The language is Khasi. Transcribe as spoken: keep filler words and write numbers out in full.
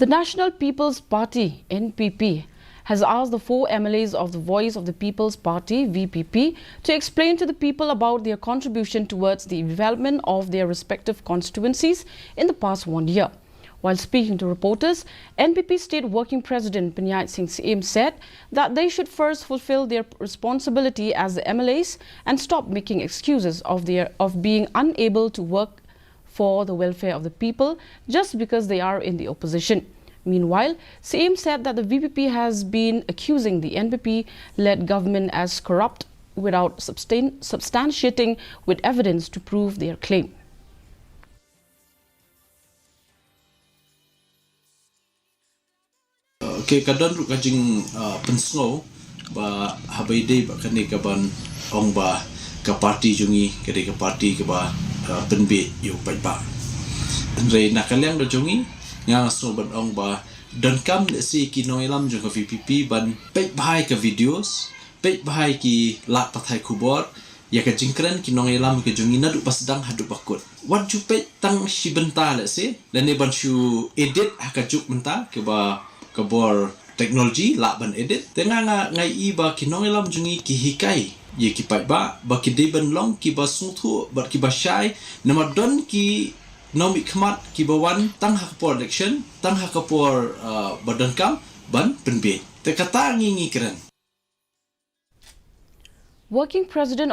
The National People's Party, N P P, has asked the four M L As of the Voice of the People's Party, V P P, to explain to the people about their contribution towards the development of their respective constituencies in the past one year. While speaking to reporters, N P P State Working President Panyaid Singh Syiem said that they should first fulfill their responsibility as the M L As and stop making excuses of their, of being unable to work for the welfare of the people just because they are in the opposition. Meanwhile, Syiem said that the V P P has been accusing the N P P-led government as corrupt without substan-, substantiating with evidence to prove their claim. Okay, ka don ruh ka jing uh, pynsngew ba haba ïadei ba kane ka ban ong ba ka parti jong ngi ka dei ka parti kaba uh, pynbeit ïa u paidbah. Hynrei na ka liang da jong ngi nga nga sngew ban ong ba donkam lehse ki nongïalam jong ka V P P ban peit bha ïa ka videos, peit bha ïa ki lad pathai khubor ïa ka jingkren ki nongïalam ka jong ngi naduh ba sdang haduh ba kut. Wat ju peit tang shi bynta lehse lane ban shu edit ha ka juk mynta kaba ka bor technology lah ban edit. Te nga nga nga ïohi ba ki nongïalam jong ngi ki hikai ïa ki paidbah ba ki dei ban long kiba sngewthuh bad kiba shai namar don ki nongmihkhmat kiba wan tang ha ka por election, tang ha ka por uh, ba donkam ban pynbeit. Te kata ngi ngi kren. Working President